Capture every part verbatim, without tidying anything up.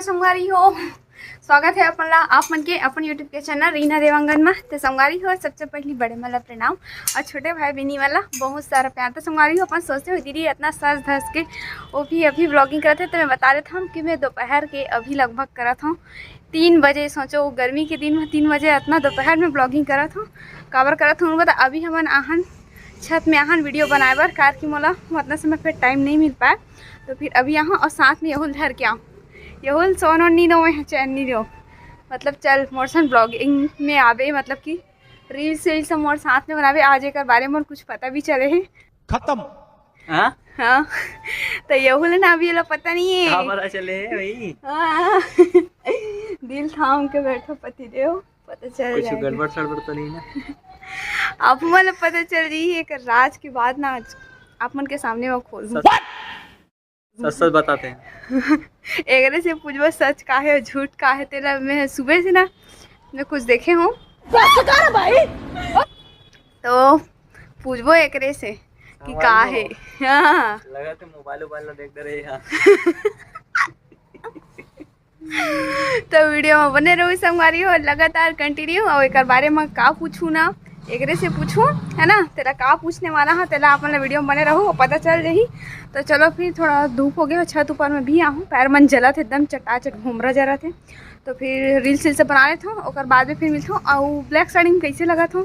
संगवारी हो, स्वागत है अपन ला, आप मन के अपन YouTube के चैनल रीना देवांगन में। तो संगवारी हो, सबसे पहली बड़े मन ला प्रणाम और छोटे भाई बहिनी मन ला बहुत सारा प्यार। तो संगवारी हो, अपन सोचते हो दीदी इतना सज धज के वो भी अभी ब्लॉगिंग करत हे, तो मैं बता देता हूँ कि मैं दोपहर के अभी लगभग करत हूँ तीन बजे। सोचो, गर्मी के दिन में तीन बजे इतना दोपहर में ब्लॉगिंग करत हूँ। काबर करत हूँ बता, अभी हमन आहन छत में आहन वीडियो बनाए बर, कार की मोला उतना समय पे टाइम नहीं मिल पाए, तो फिर अभी आहूँ और साथ में यहुल धर के आहूँ। यहुल सोनो नी नो, मैं चैन नी दो, मतलब चल मोर सन ब्लॉगिंग में आबे, मतलब कि रील्स वील्स मोर साथ में बनाबे। आज एकर बारे में कुछ पता भी चले है। खत्म। हाँ? हाँ। तो यहुल ना अभी ला पता नहीं है। का पता चले है भाई? हाँ। दिल थाम के बैठो पति देव, पता चल कुछ जाएगा। गड़बड़ सड़बड़ तो नहीं ना? आप मन ला पता चल जाही एकर राज के बाद ना, आज आप मन के सामने वो खोल दूँ। सच, सच सच बताते हैं। एकरे से पूछबो सच का है और झूठ का है, तेला मैं सुबह से ना मैं कुछ देखे हूँ। बस कर भाई। तो पूछबो एकरे से कि का है। हाँ। लगा तो मोबाइल उबाइल ला देख रहे हैं। तो वीडियो में बने रहो संगवारी हो, लगातार कंटिन्यू। और एकर बारे में का पूछू ना, एकरे से पूछू, है ना, तेरा का पूछने वाला है, तेला अपन वीडियो में बने रहो, पता चल जाही। तो चलो फिर, थोड़ा धूप हो गया, छत ऊपर में भी आहूँ, पैर मन जलत हे एकदम चटाचट घुमरा जरत हे। तो फिर रील्स वील्स बना लेत हूँ, ओकर बाद में फिर मिलत हूँ। और ब्लैक साड़ी में कैसे लगत हूँ?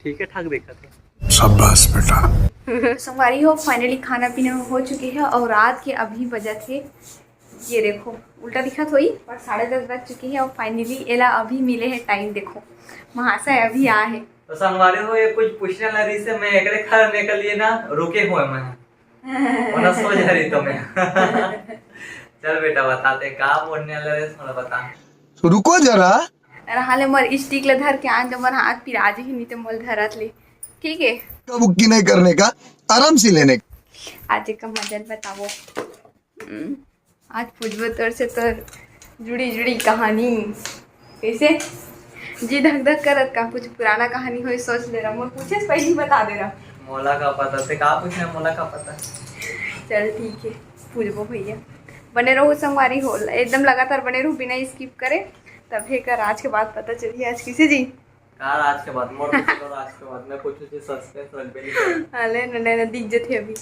ठीक है, ठाक देखत है। शाबाश बेटा। संगवारी हो, फाइनली खाना पीना हो चुके है और रात के अभी बजत हे, ये देखो, उल्टा दिखत होई, पर साढ़े दस बज चुके है और फाइनली एला अभी मिले है टाइम। देखो, महाशय अभी आ है। तो संगवारी हो, ये कुछ पूछने वाला रही से, मैं एकरे घर में के लिए ना रुके हुए मैं। वरना सो जा रही तो मैं। चल बेटा, बताते का बोलने वाला रहे, थोड़ा बता। तो रुको जरा। रहा ले मोर स्टिक ले धर के आन, तो मोर हाथ पिरा जी, नहीं तो मोर धरत ले। ठीक है। का बुक्की नहीं करने का, आराम से लेने का। आज एक मजल बताओ। हम्म, आज पूछबो तोर से तोर जुड़ी जुड़ी कहानी। कैसे? जी धक धक करत का, कुछ पुराना कहानी होई सोच ले रहा, मोर पूछे से पहले ही बता दे रहा। मोला का पता, ते का पूछना, मोला का पता। चल ठीक है, पूछबो भैया, बने रहो संगवारी हो, एकदम लगातार बने रहो बिना स्किप करे, तभे का राज के बात पता चली। आज किसे जी? का राज के बात, मोर किसी को राज के बात, मैं कुछ उसे सस्पेंस रख भी नहीं। अले न, न, न, दिख जथे अभी।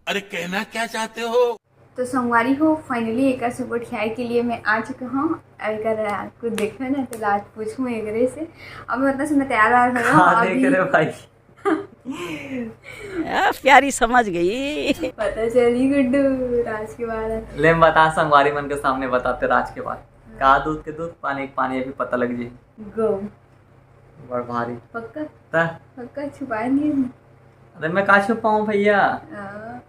अरे कहना क्या चाहते हो? तो संगवारी हो, फाइनली एकर से गोठियाए के लिए मैं आ चुका हूँ। एकर कुछ देखो ना, तो आज पूछूँ एकरे से। अब मतलब से मैं तैयार वार हो रहा हूँ हाँ, देख अभी। रे भाई। आ, प्यारी समझ गई। पता चली गुड्डू राज के बारे में। ले, हम बता, संगवारी मन के सामने बताते राज के बात। का दूध के दूध, पानी के पानी, अभी पता लग जी। गो। बड़ भारी। पक्का? ता? पक्का, छुपाए नहीं है। अरे, मैं का छुपाऊं भैया? हाँ।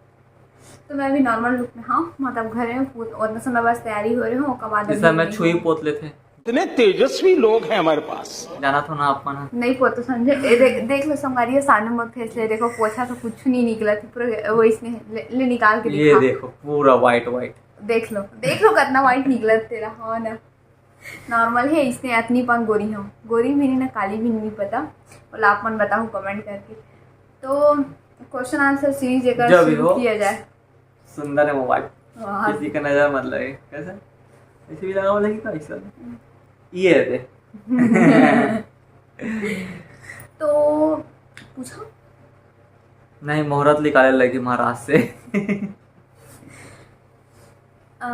तो मैं अभी नॉर्मल लुक में, हाँ, मतलब घर में पूत-, उतना समय बस तैयारी हो रही हूँ, ओकर बाद जिस अभी समय नहीं छुई हूँ। पोत लेते। इतने तेजस्वी लोग हैं हमारे पास। जाना था ना अपन। नहीं पोतो संजय, ए, दे-, देख लो संगवारी, ये सामने मोर फेस ले, देखो पोछा तो कुछ नहीं निकला था, पूरा वो इसने ले, ले निकाल के ये दिखा। देखो, पूरा व्हाइट व्हाइट। देख लो, देख लो कितना व्हाइट निकला तेरा, हाँ ना। नॉर्मल है, इसने अतनी पन गोरी हो, गोरी भी नहीं ना, काली भी नहीं पता, बोला आप मन बताओ कमेंट करके। तो क्वेश्चन आंसर सीरीज एक जो भी शुरू हो, किया जाए। सुंदर है मोबाइल, वाह। किसी का नजर मत लगे। कैसे? ऐसे भी लगा बोला कि तो ऐसा। हम्म। ये है दे। तो पूछो। नहीं, मुहूर्त निकाले लगी महाराज से। आ,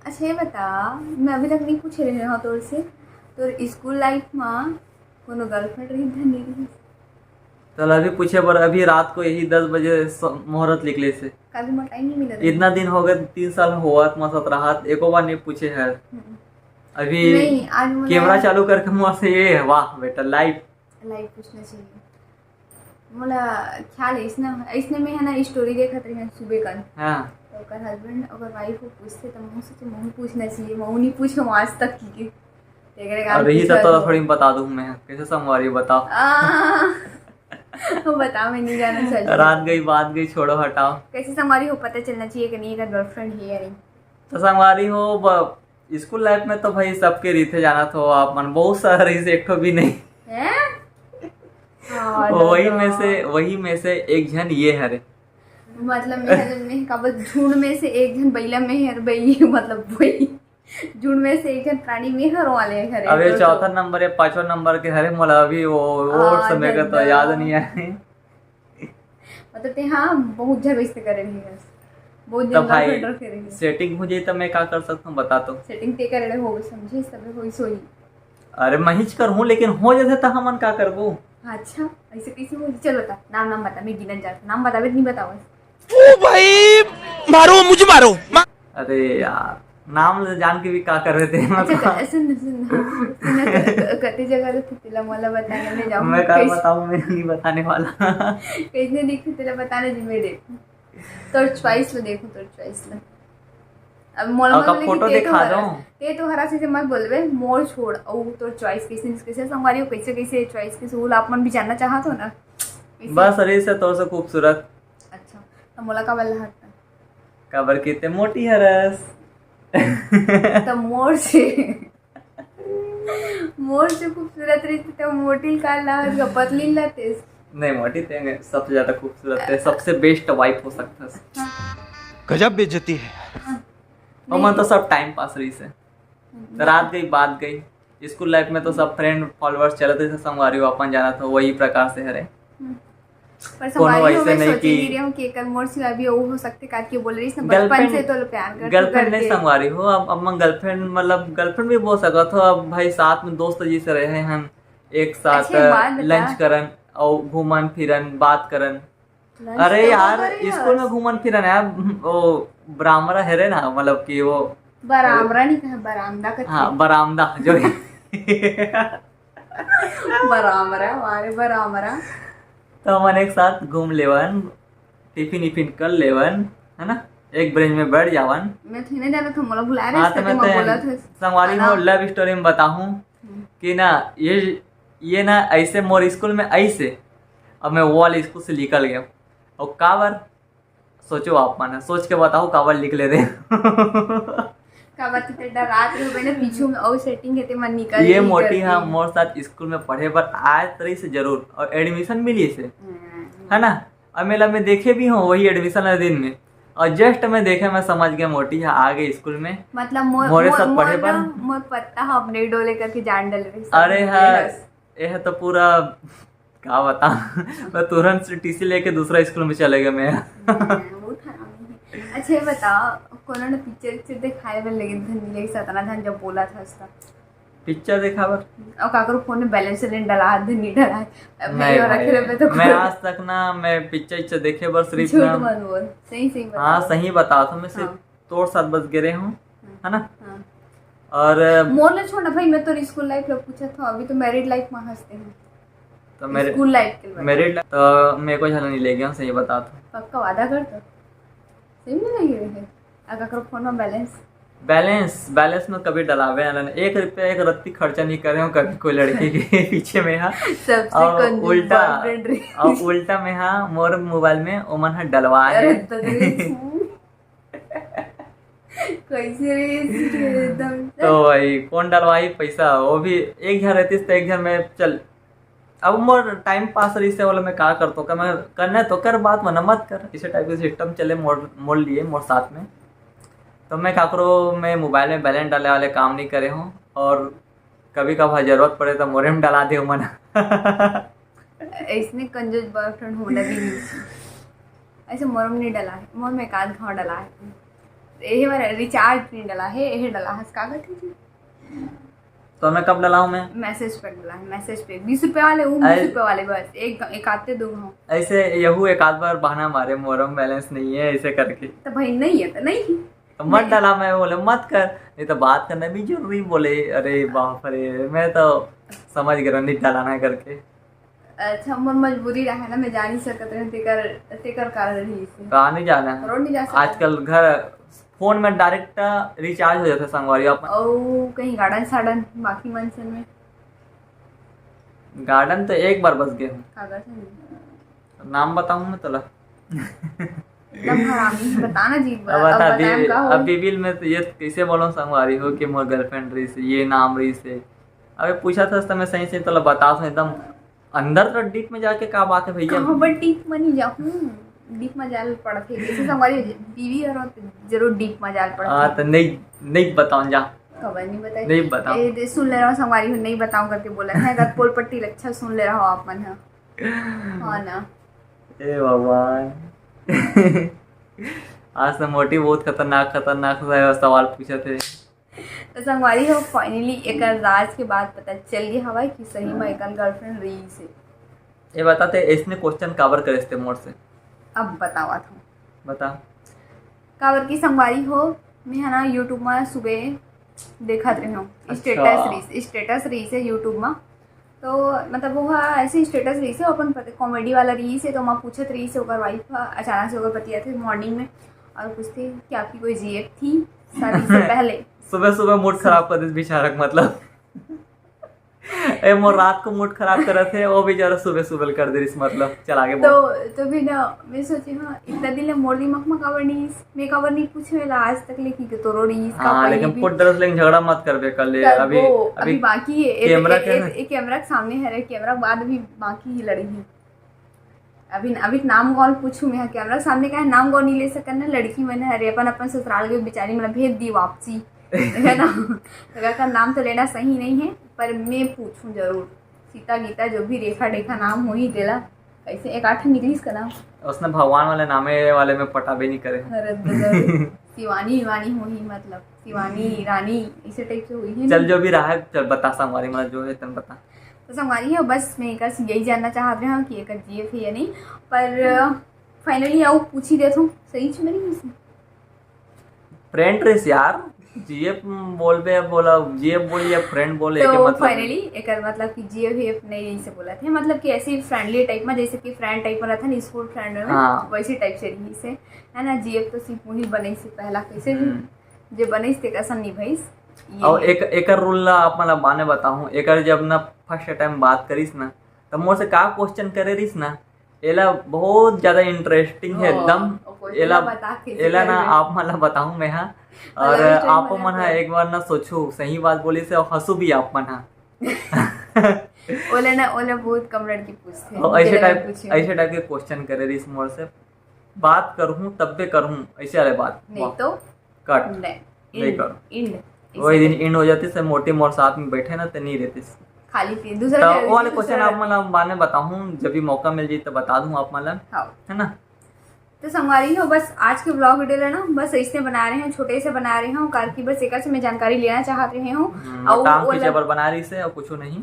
अच्छा ये बता, मैं अभी तक नहीं पूछे रहे हूँ तोर से, तोर स्कूल लाइफ में कोनो गर्लफ्रेंड रही धन नहीं रही? चल अभी पूछे पर अभी रात को यही दस बजे स-, मुहूर्त निकले से। कभी मोर टाइम नहीं मिला था। इतना दिन हो गए, तीन साल होवत मसत रहत, एको बार नहीं पूछे है। हम्म। अभी नहीं, आज मोला कैमरा चालू करके मुँह से ये है, वाह बेटा, लाइव। लाइव पूछना चाहिए। मोला ख्याल है, इसने, इसने में है ना, स्टोरी देखत रहे हैं सुबह कन। हाँ। तो ओकर हस्बैंड, ओकर वाइफ को पूछते, तो मुँह से तो मुँह पूछना चाहिए, मुँह नहीं पूछे आज तक की। एकरे का और यही तो पूछा तोला तो। थोड़ी बता दूँ मैं, कैसे संगवारी बताओ। आ, वो बता, मैं नहीं जाना चाहिए। रात गई, बात गई, छोड़ो, हटाओ। कैसे संगवारी हो, पता चलना चाहिए कि नहीं, एकर गर्लफ्रेंड है या नहीं। तो संगवारी हो, ब-, स्कूल लाइफ में तो भाई सबके रीते जाना तो आप मन बहुत सारा रही से, एक ठो भी नहीं। हैं? हाँ, वही दादा। में से, वही में से एक झन ये हरे। मतलब, मैं हर में काबर झुंड में से एक झन बइला में हर बई, मतलब, वही झुंड में से एक झन प्राणी में हर वाले हर। अब ये चौथा नंबर या पांचवा नंबर के हरे, मोला अभी वो, वो हाँ, समय का तो याद नहीं आए। मतलब, ते, हाँ, बहुत झन वैसे करे रही है, बहुत तब दिन भाई, girlfriend रखे रही है। Setting हो जाए तो मैं का कर सकता हूँ, बता तो। Setting ते करे रहे होगे, समझे, सब होई सोई। अरे, मैं ही करहूँ, लेकिन हो जाथे त हमन का करबो? अच्छा, ऐसे कैसे हो? चल बता, नाम, नाम बता, मैं गिनन जात, नाम बतावे नहीं बतावे। ओ भाई, मारो, मुझे मारो। अरे यार, नाम ले जान के भी का कर रहे थे, अच्छा, मतलब। क-, सुन, सुन, सुन, क-, क-, कते जगह रथे तेला मोला बताना, मैं जाऊँ मैं का कैसे? बताऊँ, मैं नहीं बताने वाला। कैसे दिखथे तेला बताना जी, मैं देखूँ। तोर choice ल देखो, तोर choice ल। अब मोला अब का मतलब photo कि ते तो दिखा हरा-, दो। ते तो हरा से मत बोलबे, मोर छोड़, अउ तोर choice कैसे, कैसे संगवारी हो, कैसे, कैसे choice कैसे, वो आप मन भी जानना चाहत हो ना? कैसे? बस अरे से तोर से खूबसूरत। अच्छा, तो मोला का बल्ला हटता? काबर कि ते मोटी हरस। तो मोर से मोर जो खूबसूरत रहिस, त मोटी ल का लाहत का पतली ल लातेस? नहीं, मोटी ते सबसे ज्यादा खूबसूरत है, सबसे best wife हो सकता है। गजब बेइज्जती है। हाँ। ओमन तो नहीं। सब time pass रहिस है। हम्म। रात गई, बात गई। School life में तो सब friend followers चलत रहिस, संगवारी हो अपन जानत हो, वही प्रकार से हरे। हम्म। पर कोनो संगवारी हो, वैसे मैं नहीं सोचे कि नहीं रहे हूँ कि एकर मोर सिवा भी वो हो सकते, काहे कि बोले रहिस ना, बचपन girlfriend, से तो प्यार करते girlfriend नहीं करते। संगवारी हो, अब, अब मैं girlfriend, मतलब, girlfriend भी बोल सकत हो। अब भाई, साथ में दोस्त जैसे रहे हैं हम, एक साथ, अच्छा, बात बता। Lunch करन और घूमन फिरन, बात करन। Lunch अरे तो यार, करे स्कूल हस। में घूमन फिरन यार, वो बरामरा हरे ना, मतलब कि वो बरामरा नहीं कहे, बरामदा कथे। हाँ, बरामदा जो है। बरामरा, हमारे बरामरा। तो हमन एक साथ घूम लेवन, टिफिन इफिन कर लेवन, है ना, एक बेंच में बैठ जावन। मैं तो नहीं जाना था, मोला बुला रहे हाँ, थे, तो मैं मैं तो बोला था। संगवारी हो, love story में बताऊँ हम्म। कि ना, ये, ये ना ऐसे मोर स्कूल में ऐसे, अब मैं वो वाले स्कूल से निकल गया। और काबर? सोचो आप मन, सोच के बताओ काबर निकले रहे। काबर ते डरात रहे ना, पीछू में और setting है, ते मन निकल ये नहीं मोटी करते। हाँ, मोर साथ स्कूल में पढ़े बर आए तरी से जरूर, और admission मिली से, हम्म। है ना? और मेला में देखे भी हो, वही admission वाले दिन में, और just मैं देखे, मैं समझ गया मोटी है आ गई स्कूल में। मतलब मोर, मोरे मोर, साथ पढ़े मोर बर। ना, मोर पत्ता हम नहीं डोले करके जान डल रही। अरे हाँ, यस। यह तो पूरा का बता, मैं तुरंत से टीसी लेके दूसरा स्कूल में चले गए मैं। हाँ, बहुत हरामी है। अच्छा, ये बता, कोनो ने पिक्चर, पिक्चर दिखाए बर लगे, धनी लगे, सतना धन जब बोला था उसका। पिक्चर देखा बर? और काकरो फोन में balance नहीं डला, धनी डला। अब नहीं नहीं हो रखे भाई, रहे, मैं तो मैं खुद आज तक ना, मैं पिक्चर, पिक्चर देखे बर सिर्फ झूठ ना मत बोल, सही, सही बता। हाँ, सही बता, तो मैं सिर्फ हाँ। तोर साथ बस गिरे हूँ, हम्म। है ना? हाँ। और मोर ले छोड़ ना भाई, मैं तो स्कूल लाइफ ला पूछा था, अभी तो मैरिड लाइफ में हंसते हैं। तो मेरे स्कूल लाइफ के बारे में। मैरिड लाइफ तो मैं कोई झगड़ा नहीं ले गया हूँ, सही बता तो। पक्का वादा कर तो। सही में नहीं गए हैं? अगर करो फोन में बैलेंस। बैलेंस, बैलेंस में कभी डलावे ना, एक रुपया एक रत्ती खर्चा नहीं करे हूँ कभी कोई लड़की के पीछे में, हाँ। सबसे और कंजूस उल्टा, बॉयफ्रेंड रही। और उल्टा में, हाँ, मोर मोबाइल में ओमन हा डलवाए अरे हैं। तो कैसे रे, एकदम। तो भाई, कौन डलवाई पैसा? वो भी एक घर रहतीस, तो एक घर में चल, अब मोर टाइम पास रही से, बोले, मैं का करतो, कर, मैं करना है तो कर, बात वरना मत कर। इसे टाइप के सिस्टम चले मोर, मोर लिए, मोर साथ में। तो मैं काकरो में मोबाइल में बैलेंस डाले वाले काम नहीं करे हूँ, और कभी कभार जरूरत पड़े तो मोरे में डला दे मन। ऐसने कंजूस बॉयफ्रेंड होना भी नहीं। ऐसे मोर में नहीं डला है, मोर में एक आध घाव डला है। यही बार रिचार्ज नहीं डला है, यही डला है, का कहते जी? तो मैं कब डलाऊं मैं? मैसेज पर डला है, मैसेज पे। बीस रुपए वाले, वो बीस अरे रुपए वाले बस, एक, एक आते दो घाव। ऐसे यहू एक आध बार बहाना मारे, मोर में बैलेंस नहीं है, ऐसे करके। तो भाई नहीं है, तो नहीं। तो मत नहीं। डला, मैं बोले, "मत कर, नहीं तो बात करना भी जरूरी," बोले। अरे बाप रे, मैं तो समझ गया, नहीं डलाना है करके। अच्छा, मोर मजबूरी रहे ना, मैं जा नहीं सकत रहे, तेकर, तेकर कारण रही इसे। कहाँ नहीं जाना है? रोड नहीं जा सकत। आजकल घर, फोन में डायरेक्ट रिचार्ज हो जाता है, संगवारी अपन। और कहीं गार्डन सार्डन, बाकी मंसन में? गार्डन तो एक बार बस गए हूँ। कागज है नहीं। नाम बताऊँ मैं तोला? एकदम हरामी है, बताना जी, अब अब बता, बताएं अभी, का हो? अभी बिल में तो ये कैसे बोलो संगवारी हो कि मोर गर्लफ्रेंड रही से, ये नाम रही से। अबे पूछा था तो मैं सही से तोला बता सकता एकदम अंदर तो डीप में जाके का बात है भैया? कहाँ पर डीप में नहीं जाऊँ? डीप मजाल पड़थे। जैसे संगवारी बीवी हर हो, तो जरूर डीप मजाल पड़थे। हाँ, तो नहीं, नहीं बताऊँ जा। खबर नहीं बताई। नहीं बताऊँ। ए, दे, सुन ले रहा हूँ, संगवारी हो, नहीं बताऊँ करके बोला है। अगर पोल पट्टी अच्छा सुन ले रहा हो आप मन ह। हाँ ना। ए भगवान। आज तो मोटी बहुत खतरनाक, खतरनाक सा सवाल पूछत हे। तो संगवारी हो, finally एकर राज के बात पता चल गया हवय कि सही में एकर girlfriend रहीस हे। ये बताते, इसने question काबर करे थे मोर से? अब बतावत हूँ। बता। काबर की संगवारी हो, मैं ह ना YouTube में सुबह देखत रहे हूँ, अच्छा। Status रहीस, status रहीस हे YouTube में। तो मतलब वो ह ऐसे status रहीस हे, अपन comedy वाला रहीस हे, तो मैं पूछत रहीस हे ओकर wife ह, अचानक से ओकर पति आथे morning में और पूछथे कि आपकी कोई जीएफ थी शादी से पहले? सुबह सुबह mood खराब कर देस बेचारा के, मतलब। ए, मोर रात को mood खराब करत हे, वो बेचारा सुबह सुबह कर दे रहीस, मतलब, चल आगे बोल। तो, तो फिर ना, मैं सोचे, हाँ, इतना दिन ले मोर दिमाग में काबर नहीं, मैं काबर नहीं पूछे ला आज तक, लेकिन के तोरो नहीं इसका हाँ, पहले लेकिन भी। पुट दरस लेकिन झगड़ा मत करबे कर ले, तब अभी, वो, अभी अभी बाकी है, ए, camera ए, के ए, ना। ए, camera के सामने है रे, camera के बाद भी बाकी ही लड़ी है। अभी, अभी नाम कौन पूछूं मैं, camera के सामने का है, नाम कौन नहीं ले सकन ना, लड़की मन हरे अपन, अपन ससुराल के बेचारी मन भेज दी वापसी, है ना। तो का नाम तो लेना सही नहीं है, पर मैं पूछूं जरूर। सीता गीता जो भी रेखा डेखा नाम होही तेला, कैसे एक आठ निकलिस का नाम। उसने भगवान वाले नामे वाले में पटाबे नहीं करे। अरे दादा, शिवानी विवानी होही, मतलब शिवानी रानी, इसे type से होही है चल ना? जो भी रहा है, चल बता संगवारी, मतलब जो है तन बता। तो संगवारी हो, बस मैं एकर से यही जानना चाहत रहे हूँ कि एकर जीएफ है या नहीं, पर finally आओ पूछ ही देत हूँ, सही च में नहीं है। Friend रहीस यार, जीएफ बोलबे, बोला जीएफ बोल या friend बोल, तो एके मतलब finally एकर मतलब कि जीएफ ही नहीं, यही से बोला थे, मतलब कि ऐसे friendly type में, जैसे कि friend type में रहता ना, school friend में, हाँ। वैसे type से रहीस हे, है ना। जीएफ तो सिर्फ वही बनईस हे पहला, कैसे भी हम्म। जे बनईस हे तेकर संग निभईस। ये और है। एक, एकर rule ला आप मन ला बाने बताहूँ, एकर जब ना first time बात करीस ना, तब मोर से का question करे रहीस ना, एला बहुत ज्यादा interesting है हाँ, एकदम। और question एला, बता कैसे एला ना करबे? आप मन ला बताहूँ मैं, हाँ। और love story आप मन मन हा पूछे। एक बार ना सोचू, सही बात बोलिस हे और हंसू भी आप मन हा। ओला ना, ओला बहुत कम लड़की पूछथे, और ऐसे मुझे लगा type, पूछे। ऐसे type के question करे रहीस मोर से, बात करहूँ तब्बे करहूँ, ऐसे वाले बात। नहीं वाह। तो? Cut। नहीं। नहीं end, करो। End। वही दिन end हो जातिस, मोटी मोर साथ में बैठे ना, ते नहीं रहतिस। खाली पी-, दूसरा तो क्या वो वाले रहती है, question दूसरा आप मन ला बाद में बताहूँ, जब भी मौका मिल जाए तो बता दूँ आप मन ला, हाँ। है ना? तो संगवारी हो, बस आज के vlog video ला ना बस ऐसे बना रहे हैं, छोटे से बना रहे हैं, कार की बस एकर से मैं जानकारी लेना चाहत रहे हूँ। हम्म, और टांग वो खींचे लग- बर बना रहीस हे और कुछ नहीं।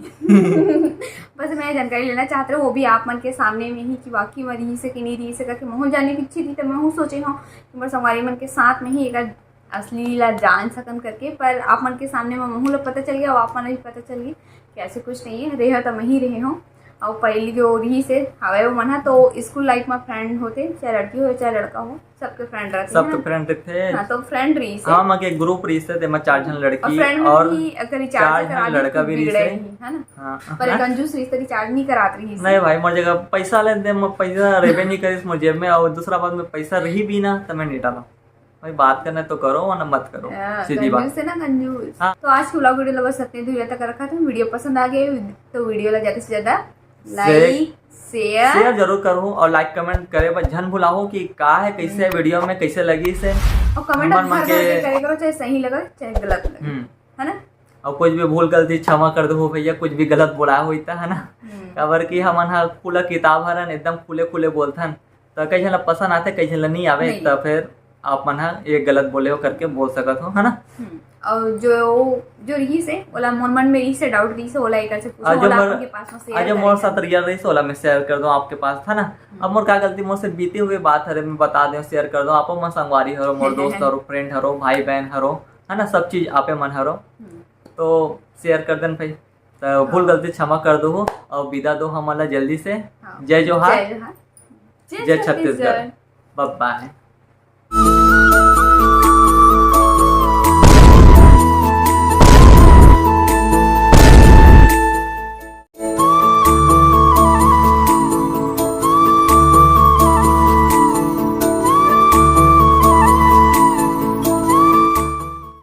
बस मैं जानकारी लेना चाहत रहे हूँ, वो भी आप मन के सामने में ही कि वाकई में रहीस हे कि नहीं रहीस हे, करके महूँ जाने की इच्छा थी, तो महूँ सोचे हूँ कि मोर संगवारी मन के साथ में ही एकर असली ला जान सकन करके, पर आप मन के सामने में महूँ ला पता चल गया और आप मन ला भी पता चल गई कि ऐसे कुछ नहीं है, रहे तो मैं ही रहे हूँ। और पहली जो रहीस हे हवे वो मन हा, तो school life में friend होते, चाहे लड़की हो चाहे लड़का हो, सबके friend रहते हैं सबके ना। Friend रहते। हाँ, तो friend रहीस हे। हाँ, हमन के group रहीस हे, तेमा चार झन लड़की और friend में और भी अगर recharge चार झन करा दी, लड़का तो भी रहीस बिगड़े हे। ही, है ना? हाँ। पर हाँ। कंजूस रहीस, तो recharge नहीं करात रहीस। नहीं भाई, मोर जगह पैसा लेन दे, मोर पैसा रेबे नहीं करिस मोर जेब में, और दूसरा बात में पैसा रही भी ना, तो मैं नहीं डाला। भाई, बात करना तो करो, वरना मत करो। हाँ, सीधी बात। कंजूस है ना, कंजूस। हाँ। तो आज के vlog video ला बस इतने दूर तक रखा था। Video पसंद आ गए तो video ला ज्यादा से ज्यादा से-, like, share। Share जरूर करो और like comment करे बर झन भुलाओ कि का है, कैसे है हम्म। Video में, कैसे लगी से। और comment हमन मन भर भर के के करे करो, चाहे सही लगे, चाहे गलत लगे। हम्म। है ना? और कुछ भी भूल गलती क्षमा कर दो भैया, कुछ भी गलत बोला होई त, है ना? हम्म। काबर कि हमन ह खुला किताब हरन, एकदम खुले खुले बोलथन। तो कई झन ला पसंद आथे, कई झन ला नहीं आवे, नहीं। तो फिर आप मन ह ये गलत बोले हो करके बोल सकत हो, है ना? हम्म। और जो, जो रहीस हे, ओला मोर मन में रहीस हे, doubt रहीस हे, ओला एकर से पूछो, और जो ओला मोर, आपके पास में share और जो मोर करेगा। साथ real रहीस हे, ओला मैं share कर दूं आपके पास, है ना? हम्म। अब मोर का गलती, मोर से बीते हुए बात हरे, मैं बता दें, share कर दूं, आप मन संगवारी हरो, मोर दोस्त हरो, friend हरो, भाई बहन हरो, है ना, सब चीज आपे मन हरो, हम्म। तो share कर देन भाई। तो भूल हाँ। गलती क्षमा कर दो हो और विदा दो हमन ला जल्दी से। हाँ। जय जोहार। जय जोहार। जय जय छत्तीसगढ़। छत्तीसगढ़। Bye bye।